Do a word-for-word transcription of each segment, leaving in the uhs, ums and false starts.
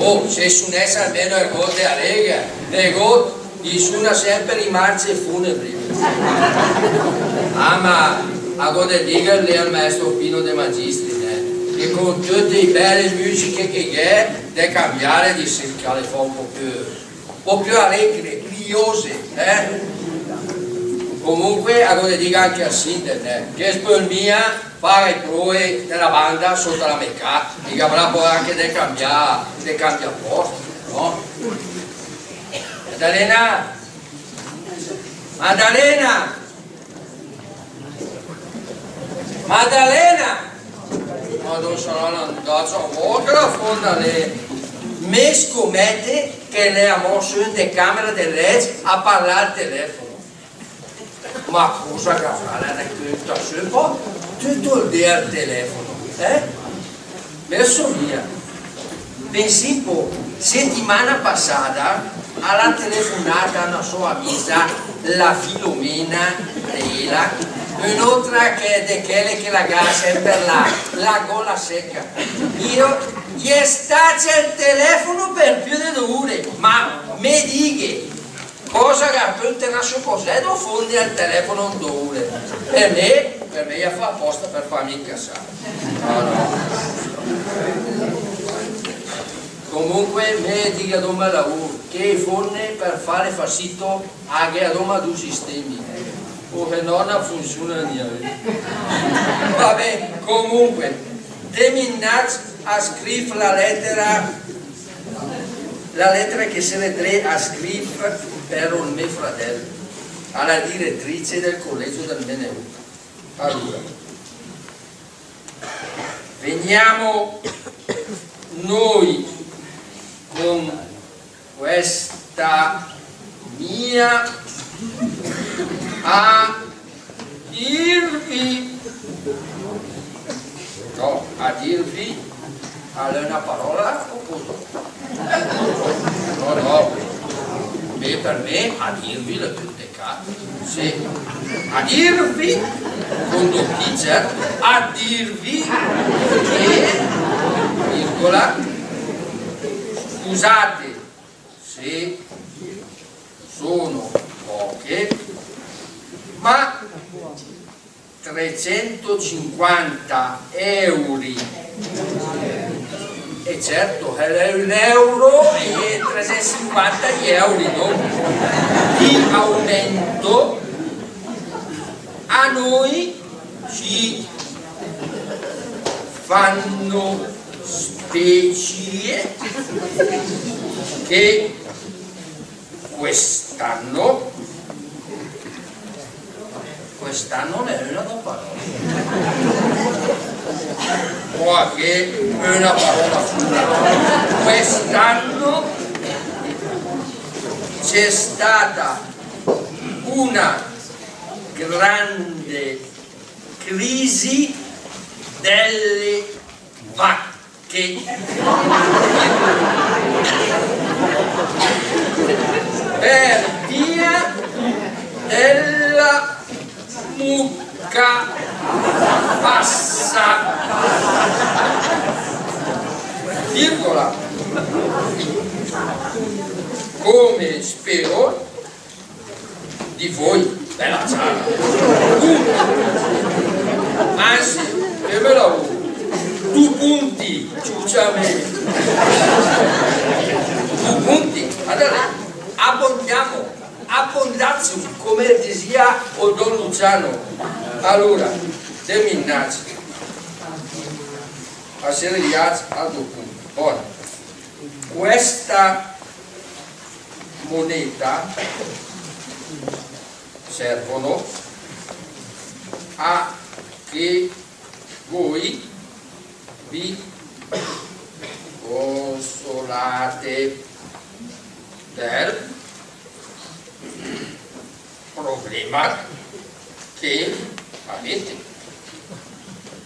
Oh, se sunèss almeno el gòt de la rega, el gòt, i suna semper i marce funebri. Ah, ma a g'ó de dì che l'è el maestro Pino De Magistris, eh, che con töte i bèle müsiche che gh'è, de cambià, de sircà de fà un pó piö, un pó piö alegre, briose, eh? Comunque, a g'ó de dì anche al sìndec, eh, che s' pöl mia fà i pröe de la banda sóta la mé cà, i gh'avrà pò anche de cambià, de cambià pòst, no? Maddalena! Maddalena! Maddalena! Ma 'ndo sarala 'ndacc a vòta la fómna lé? Me scomète che l'è amò sö 'nde camera de lècc a parlà al telefono. Ma cosa gh'avrala de cönta sö pò töt ol dé al telefono, eh? Me só mia. Pensì 'n pó, setimana pasada a l'à telefunàt a öna sò amisa, la Filomena, ela, ön'ótra che de chèle che la gh'à semper la, la gòla seca. I è, i è stacc al telefono per piö de do ure, ma me dighe, cosa gh'à de cönta öna sò cosèta, do fómne al telefono 'n do ure? Per me, per me i la fa apòsta per fàm incasà. No, no. Comunque, me dighe adóma a laùr, che i fómne per fà el fasìto a gh'è adóma du sistemi. O se no, no funsiuna mia, eh. Va ben, comunque, de mé innàcc a scrìv la lètera, la lètera che sére dré a scrìv per ol mé fradèl, a la diretrice del collegio del mé neùt. Alura, vegniamo noi con questa mia a dirvi. No, a dirvi, a l'è öna paròla, o cosa? No, no. Beh, per me, a dirvi l'è töt de cà. Sì. A dirvi, con do P, certo, a dirvi che, virgola, scusate se sono poche, ma trecentocinquanta euro, e certo, eh, un euro e trecentocinquanta euro, no? Di aumento a noi ci fanno specie che quest'anno, quest'anno l'è öna paròla. Pò che öna paròla fura. Quest'anno c'è stata una grande crisi delle vacche. Che per via della mucca bassa, virgola, come spero di voi, bella ciao. Anzi, che me la vuoi? Du punti, ciuccia me. Du punti, allora, abbondiamo, abbondiamo, come diceva o don Luciano. Allora, de mé innàcc a sére riàcc a du punti. Bon. Questa moneta servono a che voi vi consolate del problema che avete.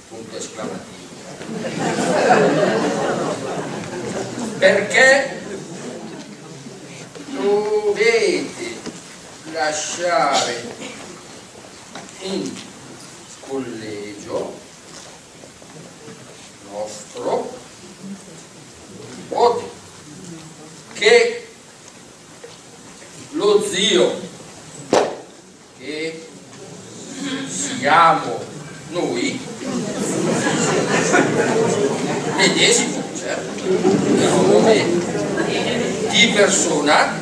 Punto esclamativo. Perché dovete lasciare in collegio nostro nipote. che lo zio che siamo noi medesimo, certo, nome di persona,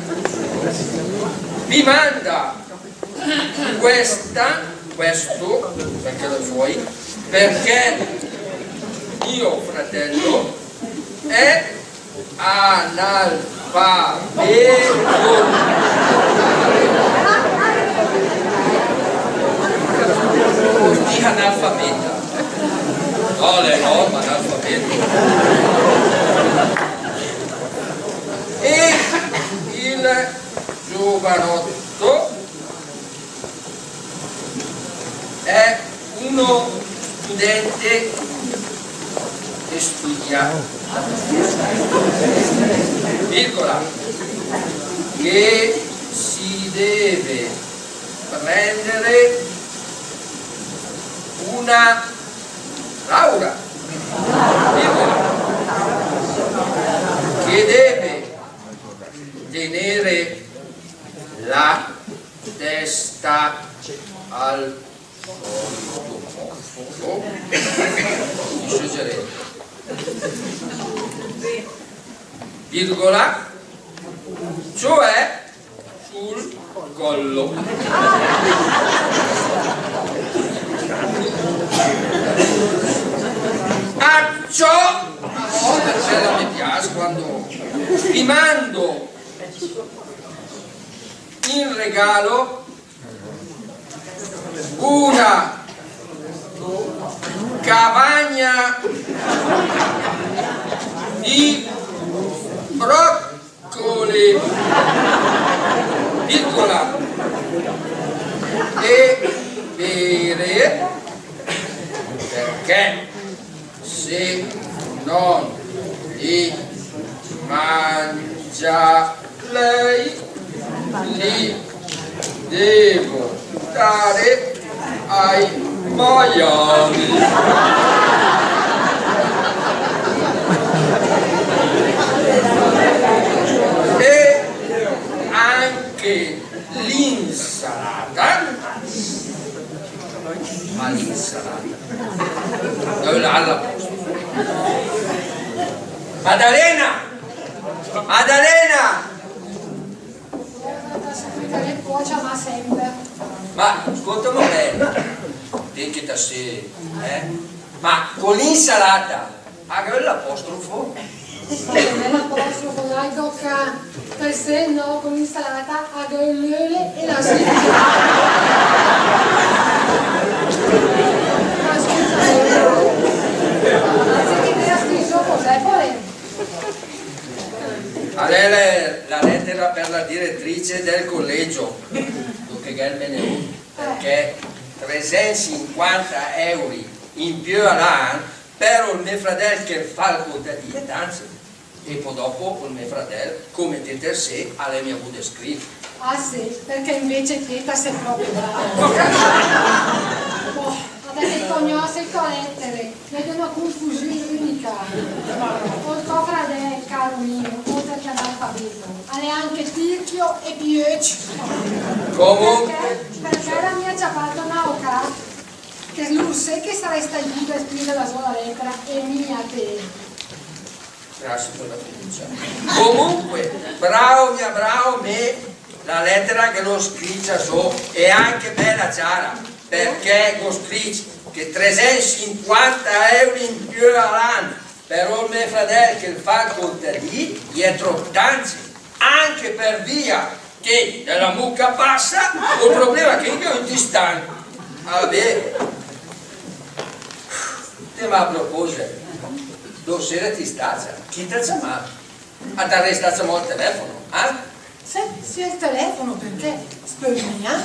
mi manda questa, questo, perché lo vuoi, perché mio fratello è analfabeto. Vuol dire analfabeta. No, lei no, ma analfabeto. E il giovanotto è uno studente che studia, virgola, che si deve prendere una laurea, virgola, che deve tenere la testa al solito posto, mi suggerisco, virgola, cioè sul collo. Acciò, oh, perché la mi piace quando vi mando in regalo una cavagna di broccoli, piccola, e bere, perché se non li mangia lei, li devo dare ai maiali. E anche l'insalata, ma l'insalata, dove l'ha la posta? Maddalena! Maddalena! Ma, scólta, ma bèla, te che ta sé, eh? Ma con l'insalata, a gh'è l'apostrofo? Ma come l'apostrofo, dai, tocca. Te sé, no, con l'insalata, a gh'è l'öle e la sìtula. Ma scusa, eh. Ma se ti te la scrìv sö, cos'è, pò? A l'è la, la lètera per la diretrice del collegio, dóca che gh'è 'l menù, perché tresènt e sinquanta euri in piö a l'an, per ol me fradèl che 'l fa 'l contadì, tance. E pò dòpo ol me fradèl, come te, te sé, a l'è mia vù descrìv. Ah, sé, perché invece te, ta sé pròpe brao. Oh, ma perché cognòsse i tò lètere, l'è d'öna confusiù ünica. Ol tò fradèl, caro mio, oltre che analfabeto, a l'è anche tirchio e piöcc. Come? Perché? Perché l'à mia ciapàt öna oca, che lü sé che sarèss stacc bù a scriv la sò lètera e mia te. Grazie per la fiducia. Comunque, brao mia, brao me, la lètera che l'ó scricia sö, e anche bèla ciara, perché gh'ó scricc che tresènt e sinquanta euri in piö a l'an per ol me fradèl che 'l fa 'l contadì, i è tròp tanti, anche per via che de la muca passa, ol problema che i gh'ó in distan. Ah, beh. Te, ma a proposet, dó sére ti stacia? Chi t'à ciamàt? A t'arès ciamàt al telefono, eh? Sé, sé, al telefono, perché? Spöl mia.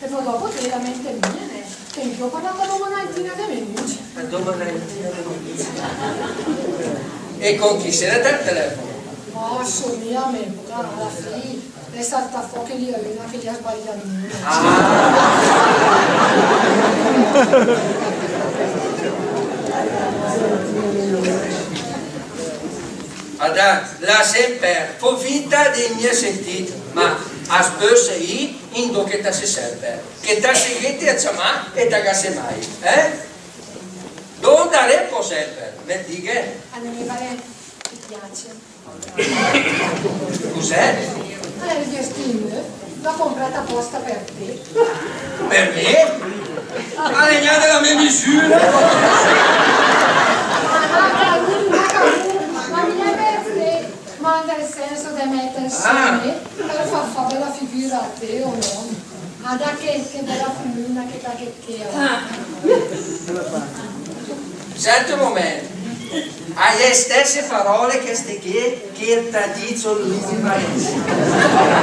E pò dòpo te, la mènt mia, nè? Che in piö ó parlàt dóma öna ventina de minücc. Ma dóma öna ventina de minücc. E con chi sére te al telefono? Ma só mia me, pò, a la fì l'è saltàt fò che l'ìa öna che l'ìa sbaliàt numa. Ah. Dai, lassem perd, fó finta de mia sentìt, ma as pöl ì indó che ta sé sèrv, che ta sé ghét a ciamà e ta gh'as mai, eh? Dónde a ré pò sèrv, me dighe? Annibale, ti piace? Cos'è? Eh, il vestito, l'ho comprato apposta per te. Per me? Ma l'è gnà de la mé misüra! Ma, ma, ma, ma mia per te, ma nel senso de mèter sö, per fà, fà bèla figüra a te, o no? Ada che, che bèla figüra che ta ghét. Sènt ü momènt, a l'è i stèsse paròle chèste ché che el t'à dìcc ol Luigi Marengù.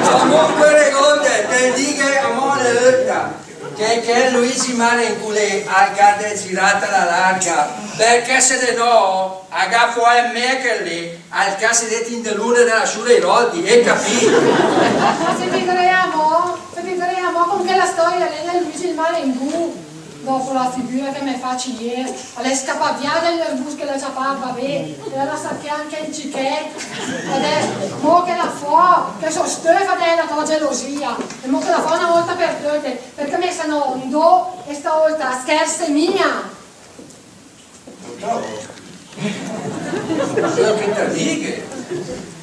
Comunque, regónde, te dighe amò öna ólta che chèl Luigi Marengù lé al gh'à de giràt a la larga, perché se de no, a gh'à fò èd me chèl lé, al cassa i dét in de l'urne de la sciura Airoldi, ét capìt? Ma se te diré amò, se te diré amò con chèla stòria lé del Luigi Marengù, dopo la figüra che m'è facc ier, a l'è scapàt vià de l'arbùs che l'à ciapàt, va bé, e l'à lassàt ché anche ü cichet. Adès, mò che la fò, che só stöfa de la tò gelosia, e mò che la fò öna ólta per töte, perché me se no, indó, e sta ólta, schèrse mia! Però, cosa che ta dighe?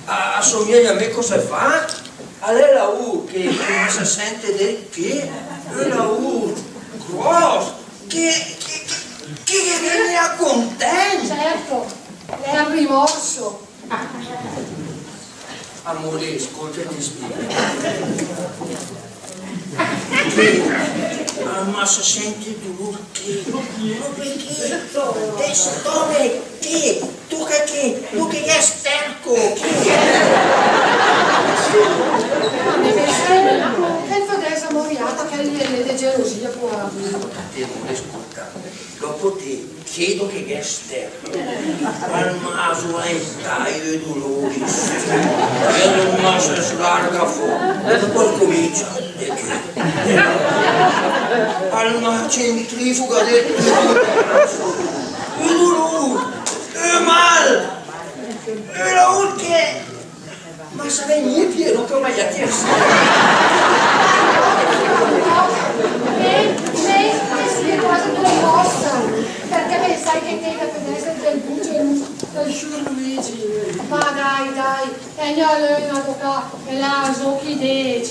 A, a só mia mé cosa fà? A l'è laùr che, che ma sa sènt dì che, ü laùr gròss, che, che, che, che, che gh'è mia contènt. Certo, l'è ol rimòrs. Amùr, scólta, te spieghe. Che, ma, ma sa sènt dulùr ché, pròpe ché, de stòmech ché, tóca ché, lü che gh'è stèrch ché. Ma me pènse, che el fà adès amò riàt a chèl lé de gelosia, poàr. Te, amùr, scólta. Dòpo te, chèsto che gh'è stèrch, al m'à só entàcc i dulùr. E al m'à só slargàt fò. E pò cominciàt de ché. Al m'à centrifugàt dét ü dulùr. Ü mal. Ü laùr che Ma sa vègn mia piö, che ormai la tiersa. Me, me, me só quasi commòssa, perché pensàe che te gh'ét de èss del bùger del sciùr Luigi. Ma dai, dai, e gna lé öna tóca, e la só chi dét,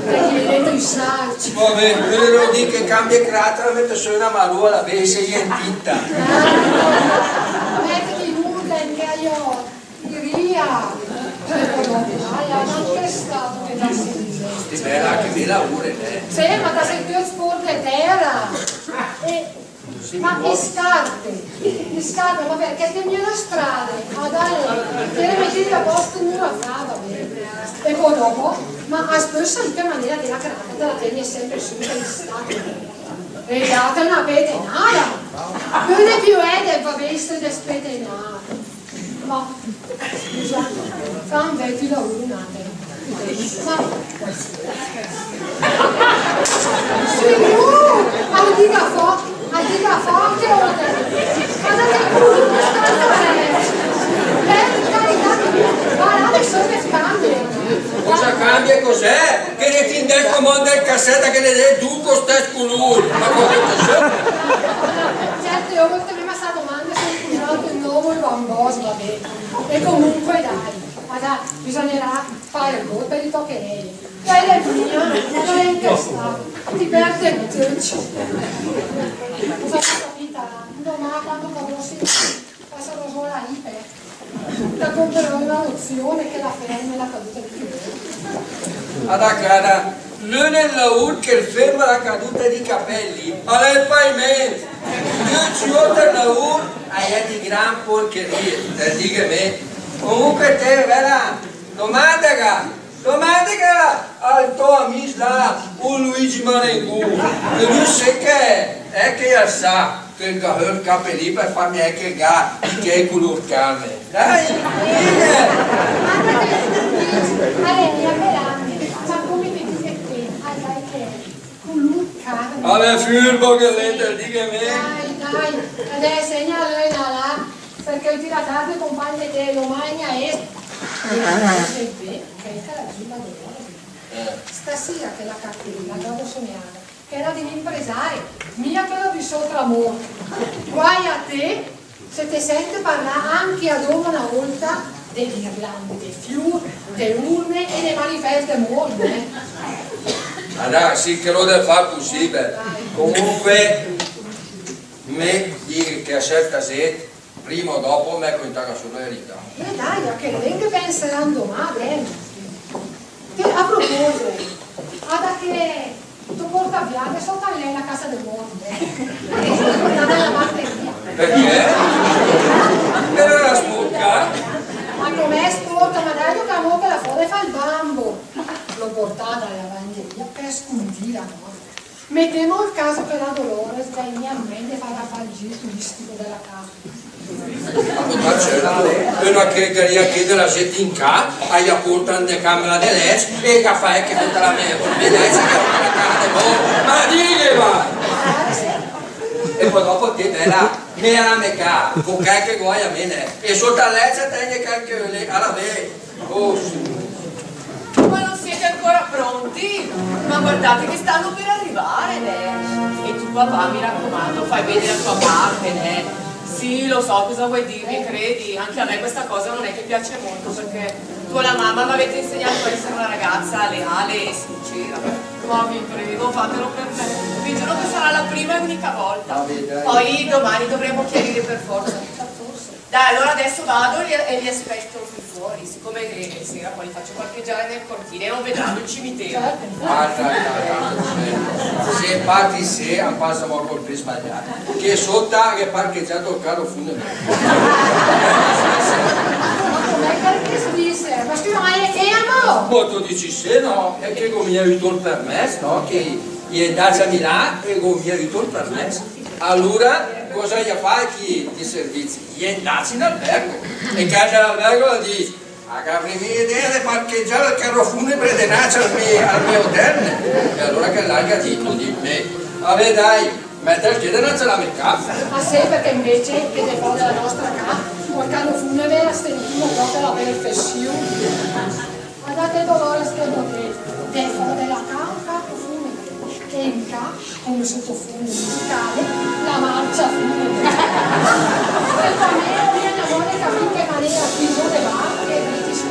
perché l'è tü sacc. Va bé, però dì che cambie carater, mèt sö öna marù a la vèce, e gh'è tinta. Ah, mèt in ùrden che a iò. Iria, cioè, però, ai, ai, ma che stato che ta sét? Sì, bèla, che bèla ure, eh. Sì, ma ta sét tüt spórch de tèra. E, ma i scarpe, i scarpe, ma perché te mia la strada, ma dai, te le mètet a pòst gnura fa, va bé. E pò dòpo, ma a spösa in che manéra che la cravatta la tègnet sèmper sö in che stato? E dàtem öna petenada. Nol è piö èdem, va bé, issé despetenàcc. Ma, scüsa, fam vèd ü laùr ü nàtem. Ma, Signùr, al diga fò, al diga fò che óltre. Ma da che cülo che sta, eh? Per carità de Diu, ma la de sö che cambie. Cosa cambie, cos'è? Che ne tìr del comònd del cassèt, che ne dét du co stèss culùr. Ma cosa che só? Certe ólte, prima sa domanda se ol cusàt nòv o ol bambòs, va bé. E comunque dai, ma dai, bisognerà fà ergót per i tò chelèi. Dai, dai, mia, dai, in che sta, ti pèrdet töcc. Cosa capita? Domà, quando potrò sentì, passerò giù alla Iper. La comprerò una lozione che la ferma la caduta di capelli. Ada cara, l'ünech laùr che ferma la caduta di capelli, a l'è ol paimènt. Töcc i óter laùr a è di gran porcheria, te dighe mé. Comunque te, bèla, domàndega, domàndega al tò amìs là, ol Luigi Marengù, che lü sé che, eh, che al sa. Che gh'à ol capelì per fàm èd che gh'à i chèi culùr carne. Dai, dìghe! Ma che te diset? Alè, mia per anne, ma come te diset che al gh'à i chèi culùr carne? Alè, fürbo che l'è, te dighe mé. Dai, dai, adès sègnal öna là, perché ol tira tarde compàgn de te, domà ègn a èst. E beh, che la giuga d'oro. Eh. Stasira chèla catena la gh'ó sognada, chèla di l'impresare, mia chèla di sóter amór. Guai a té, se te sèntet parlà anche a dóma öna ólta de ghirlande, de fiur, de urne e de manifèst d'amór, eh. Ma dai, sì, che l'ó de fà 'l pussìbel. Dai. Comunque, mé dighe che a sèrta zét, prima o dòpo, me cönta sö la verità. Eh, dai, a che l'è che penserà domà, dai. Te, a propóset, ada che t'ó portàt vià, che sóta l'è la casa de mórt, eh. Portàt la lavanderia. Perché? Era la sporca? Ma com'è sporca? Ma dai, che amór che la fó de fà 'l bambo. L'ó portàt la lavanderia per scundìla, no? Metèm ol caso che la Dolores la gh'ìa in mènt de fà, de fà 'l gir turistico de la cà. Ma certo, öna che gh'ìa ché de la zét in cà, a i a pórta in de càmera de lècc, e i a fà ché sóta la mé, mé lècc, che la cà de mórt. Ma dighe, va! E pò dòpo té, bèla, mé a la mé cà, co chèl che gh'ó a mé, nè? E sóta lècc te gh'é chèl che l'è, a la mé. Oh, Signore. Ma non siete ancora pronti? Ma guardate che stanno per arrivare, né? E tu, papà, mi raccomando, fai bene la tua parte, né? Sì, lo so cosa vuoi dirmi, credi, anche a me questa cosa non è che piace molto, perché tu e la mamma mi avete insegnato a essere una ragazza leale e sincera. Ma vi prego, fatelo per me. Vi giuro che sarà la prima e unica volta. Vabbè, dai. Poi domani dovremo chiarire per forza. Dai, allora adesso vado e li, e li aspetto qui fuori, siccome che stasera poi li faccio parcheggiare nel cortile e non vedranno il cimitero. Ah, dai, dai, dai, dai. Se parti sé, a passa un colpo sbagliato. Che sóta gh'è parchegiàt ol carro funebre. Ma com'è che se dis? Ma scrive mai che amo? Ma te dighe sé, no? È che gh'ó mia üt ol permèss, no? Che i è 'ndacc a Milà e gh'ó mia üt ol permèss. Alura, cosa i a fà chi di servizi? I è 'ndacc in albergo. E chèl de l'albergo la dis: "Ah, gh'avrì mia idea de parchegià ol carro funebre denàcc al mé, al mé hotel?" E alura chèl là el gh'à dit: "Dì mé, vabbè, dai, mètel ché denàcc a la mé cà." Ma sé, perché invece ché de fò de la nòsta cà, ol carro funebre a stà in primo posto a la perfessiù. Guardate, Dolores, che botè, de fò de la cà ol carro funebre, e in cà, come sottofóndo musicale, la marcia funebre. E per mé, mia amore, capì che manéra, chi só de bar, che meti sö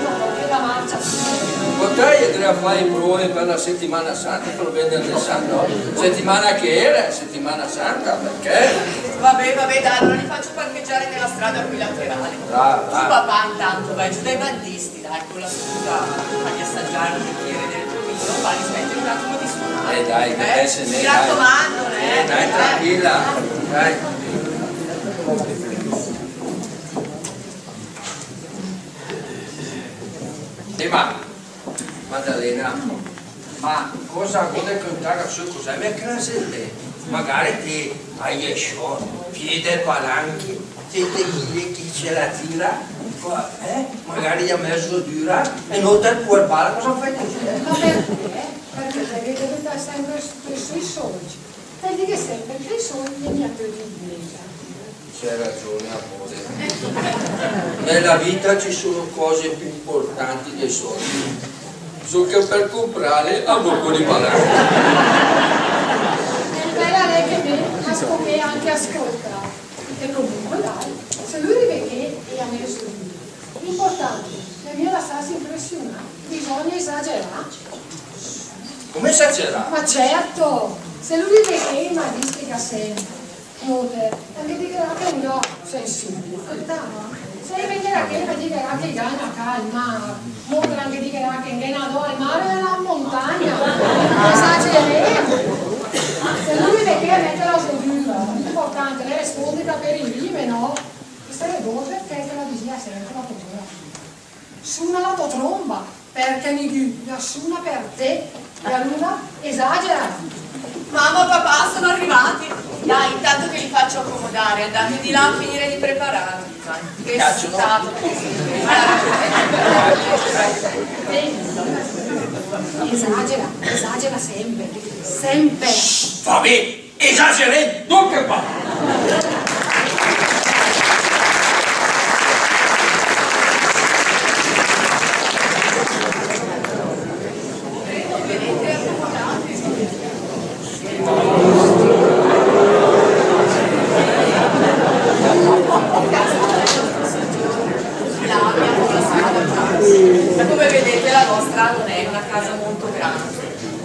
la marcia funebre. Pödìe dré a fà i pröe per la Setimana Santa, per 'l venerdì sant, no? Setimana che era, Setimana Santa, perché? Vabbè, vabbè, dai, allora li faccio parcheggiare nella strada qui laterale. Brava, brava. Tu, papà, intanto vai giù dai bandisti, dai, con la scusa, fagli assaggiare un bicchiere del tuo vino, fagli smettere un attimo di suonare. Eh, dai, che pensi, mi raccomando, eh. Eh, dai, tranquilla, dai. Eh, ma Maddalena, ma cosa gh'ó de cöntà sö, cosa me crasète? Magare té, a i è sö, pié de palanche, té, té, chi, chi se la tira, co-, eh? Magare a mèzo d'ura, e nóter pò bala, cosa fét? Ma perché? Perché te gh'ét de butà sèmper sö i sólcc. Te dighe sèmper che i sólcc i è mia töcc di mia. C'hai ragione, amore. Nella vita ci sono cose più importanti dei soldi. Solo che per comprarle a colpo di palanca. E bèla lé che mé, ma sto ché anche a scoltà. E comunque dai, se lü 'l rive ché a mèzo d'ura, l'importante l'è mia lassàs impressionà, bisògna esagerà. Come esagerà? Ma certo, se lü 'l rive ché, ma dis che gh'à sèmper. Nóter, al ghe digherà che 'n gh'ó sensibile. Ascolta, se i vederà che, al ghe digherà che i gh'à öna cà al mar. Nóter, al ghe digherà che 'n gh'è öna dò al mar e öna in montagna. Esageremo. Se lü 'l rive ché a mèt la sò düra, l'importante l'è respóndega per i rime, no? E se l'è dóter, che la disìa sèmper la sò düra. Suna la tò tromba, perché nigü la suna per té, e alura esagera. Mamma, papà, sono arrivati. Dai, intanto che li faccio accomodare, andate di là a finire di prepararvi. Dai, che è stato così. Vedi? Esagera, esagera sèmper, sèmper. Va bé. Esagerem, donc pas. Una casa molto grande.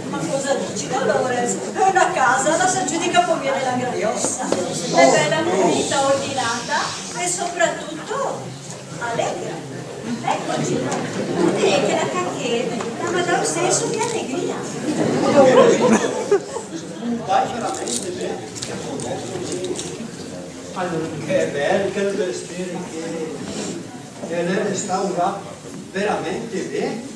Ma cosa dici, Dolores? È una casa, la sa giudica po' mia de la grandezza. È bella, pulita, ordinata e soprattutto allegra. Eccoci. Vedi che la cacchè la ma dà un senso di allegria. Dai, veramente bene. Allora, che bel che el vestì che, che l'è restaurà veramente bene.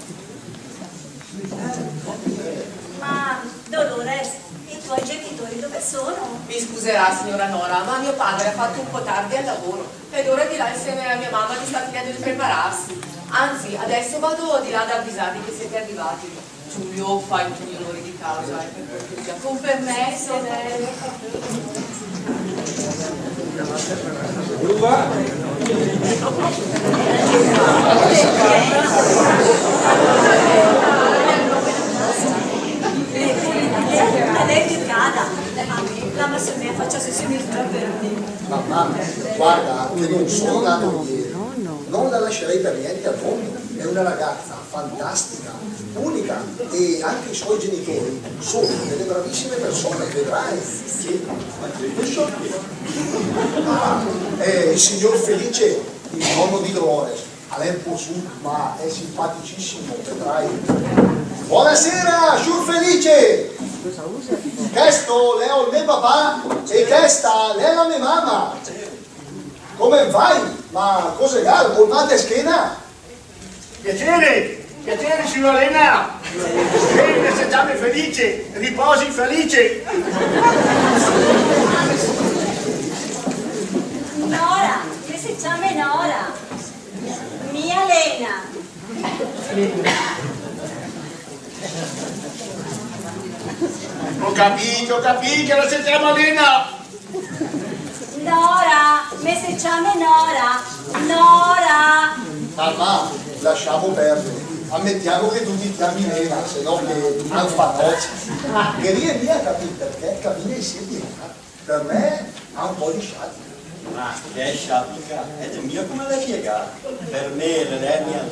Ma, Dolores, i tuoi genitori dove sono? Mi scuserà, signora Nora, ma mio padre ha fatto un po' tardi al lavoro. È ora di là insieme a mia mamma che sta finendo di prepararsi. Anzi, adesso vado di là ad avvisarvi che siete arrivati. Giulio, fai tu gli onori di casa, eh, per cortesia. Con permesso, eh. Lei è educata. A me la ma se me faccia se mi per me. Mamma, guarda che non sono nato ieri. Non la lascerei per niente al mondo. È una ragazza fantastica, unica, e anche i suoi genitori sono delle bravissime persone, vedrai. Sì, ma che so io? Ah, eh, il signor Felice, il nonno di Dolores, l'è un po' su, ma è simpaticissimo, vedrai. Buonasera, signor Felice! Chèsto l'è el me papà e chèsta l'è la me mama. Come vai? Ma cosa gh'àl? Ol mal de schena? Piacere, piacere, signora Lena. Eh, me se ciame Felice, riposi felice. Nora, me se ciame Nora. Mia Lena. Ho capito, ho capito che la se ciama Lena. Nora, me se ciame Nora. Nora! Mamma, lasciamo perdere. Ammettiamo che tu ti chiami Lena, se no che alfanocci. Che lì è mia, capì? Perché cammina insieme. Per me ha un po' di sciatica. Ma che sciatica? E dimmi come la piega. Per me l'è mia.